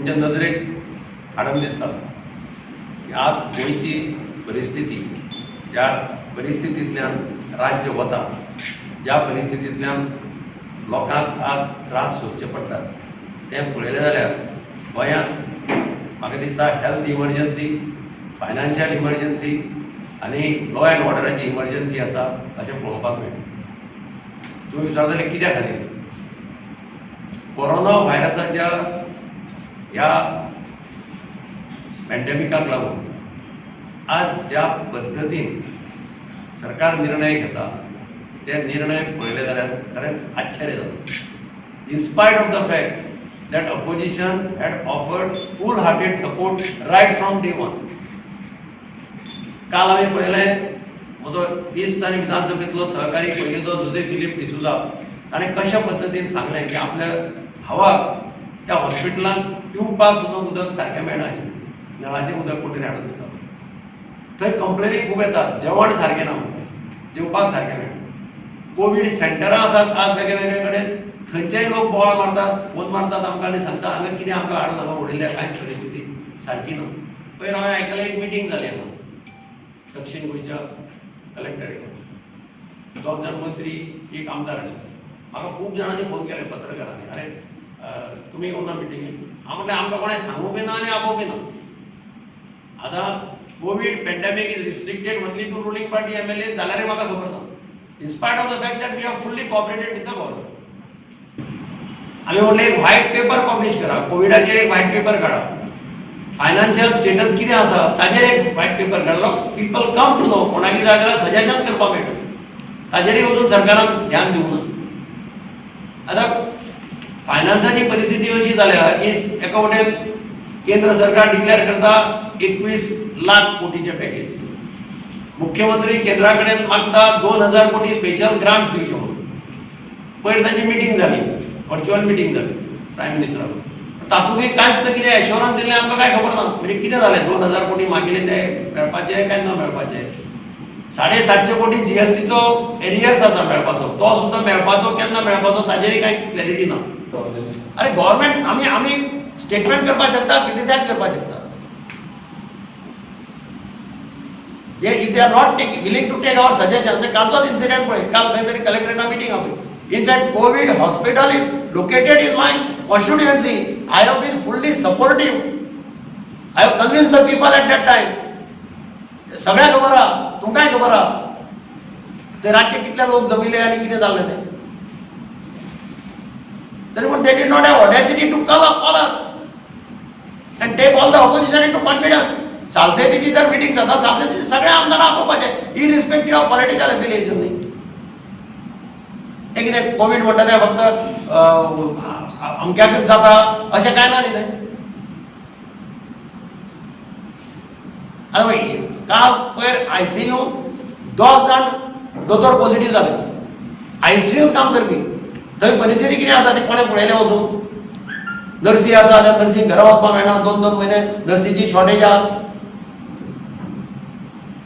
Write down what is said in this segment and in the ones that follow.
तुमच्या नजरेक हाडून दिसता की आज गोंयची परिस्थिती, ज्या परिस्थितींतल्यान राज्य वता, ज्या परिस्थितींतल्यान लोकांक आज त्रास सोंसचे पडटात, तें पळयलें जाल्यार गोंयांत म्हाका दिसता हेल्थ इमर्जन्सी, फायनान्शियल इमर्जन्सी आनी लॉ एंड ऑर्डराची इमर्जन्सी आसा अशें पळोवपाक मेळटा. तुमी विचारतले, कित्या खातीर? कोरोना व्हायरसाच्या ह्या पॅन्डेमिकाक लागून आज ज्या पद्दतीन सरकार निर्णय घेता, ते निर्णय पळयले जाल्यार खरेंच आश्चर्य जाता. In spite of the fact that opposition had offered full hearted support right from day one. काल आमी पळयलें, म्हजो इश्ट आनी विधानसभेंतलो सहकारी पयलींचो जुजे फिलीप डिसुजा, ताणें कशा पद्दतीन सांगलें की आपल्या भावाक त्या हॉस्पिटलांत पिवपाक सुद्दां उदक सारकें मेळना आशिल्लें, नळाचें उदक कोण तरी हाडून दिता. थंय कंप्लेनी खूब येतात, जेवण सारकें ना म्हणटा, जेवपाक सारकें मेळना. कोवीड सेंटरां आसात आज वेगळे वेगळे कडेन, थंयचेय लोक बोवाळ मारतात, फोन मारतात आमकां आनी सांगता, हांगा कितें आमकां हाडून हांगा उडयल्या, कांयच परिस्थिती सारकी ना. पयर हांवें आयकलें, एक मिटींग जाली हांगा दक्षीण गोंयच्या कलेक्टरेट. दोग जाण मंत्री, एक आमदार आशिल्ले. म्हाका खूब जाणांनी फोन केले, पत्रकारांनी, "अरे, तुमी येवना मिटिंगेक?" हांव म्हटलें, आमकां कोणें सांगूंकय ना आनी आपोवंकय ना. आतां Covid pandemic is restricted only to ruling party MLA जाल्यारय म्हाका खबर ना, in spite of the fact that we have fully cooperated with the government. आमी म्हटलें, एक व्हायट पेपर पब्लिश करा, कोविडाचेर एक व्हायट पेपर काडा, फायनान्शियल स्टेटस कितें आसा ताजेर एक व्हायट पेपर काडलो, people come to know, कोणाकी जाय जाल्यार सजेशन करपाक मेळटा. ताजेरय वचून सरकारान ध्यान दिवंक ना. आतां फायनान्साची परिस्थिती अशी जाल्या की एका वटेन केंद्र सरकार डिक्लेअर करता 21 लाख कोटीचे पॅकेज, मुख्यमंत्री केंद्रा कडेन मागता 2000 कोटी स्पेशल ग्रांट्स दिवचे म्हणून. पयर तांची मिटींग जाली, व्हर्च्युअल मिटींग जाली प्रायम मिनिस्टरा. तातूंतय कांयच कितें एश्योरन्स दिलें आमकां कांय खबर ना. म्हणजे कितें जालें, 2000 कोटी मागिल्ले ते मेळपाचे काय न मेळपाचे? 750 कोटी जीएसटीचो एरियर्स आसा मेळपाचो, तो सुद्दां मेळपाचो, केन्ना मेळपाचो, ताजेरय कांय क्लॅरिटी ना. अरे, गव्हर्मेंट आमी आमी स्टेटमेंट करपाक शकता, क्रिटिसायज करपाक शकता. जे if they are not take willing to take our suggestion, ते कालचोच इन्सिडेंट पळय. काल खंय तरी कलेक्टरेटा मिटींग आपली. In fact, Covid hospital is located in my constituency. I have been fully supportive. I have convince the people at that time. सगळ्यांक खबर आहा, तुमकांय खबर आहा, ते रातचे कितले लोक जमिले आनी कितें जाल्लें तें. तरी पूण they did not have audacity to call us and take all the opposition into confidence. सालसेतीची जर मिटींग जाता, सालसेतीची सगळ्या आमदारां आपोवपाचे, इरिस्पेक्टीव ऑफ पॉलिटिकल एफिलिएशन. न्ही ते कितें कोवीड म्हणटा तें फक्त अमक्याकच जाता अशें कांय ना न्ही तें. आनी काल पयर आयसीयू दोग जाण दोतोर पॉझिटीव जाले, आयसीयूत काम करपी. थंय परिस्थिती कितें आसा ती कोणें पळयलें वचून? नर्सी आसा त्या नर्सींक घरा वचपाक मेळना, दोन दोन म्हयने नर्सीची शॉर्टेज आहा.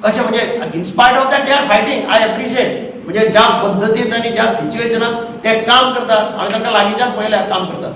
अशें म्हणजे in spite of that they are fighting. I appreciate, म्हणजे ज्या पद्दतीन आनी ज्या सिच्युएशनात ते काम करतात, हांवें तांकां लागींच्यान पळयल्या काम करतात.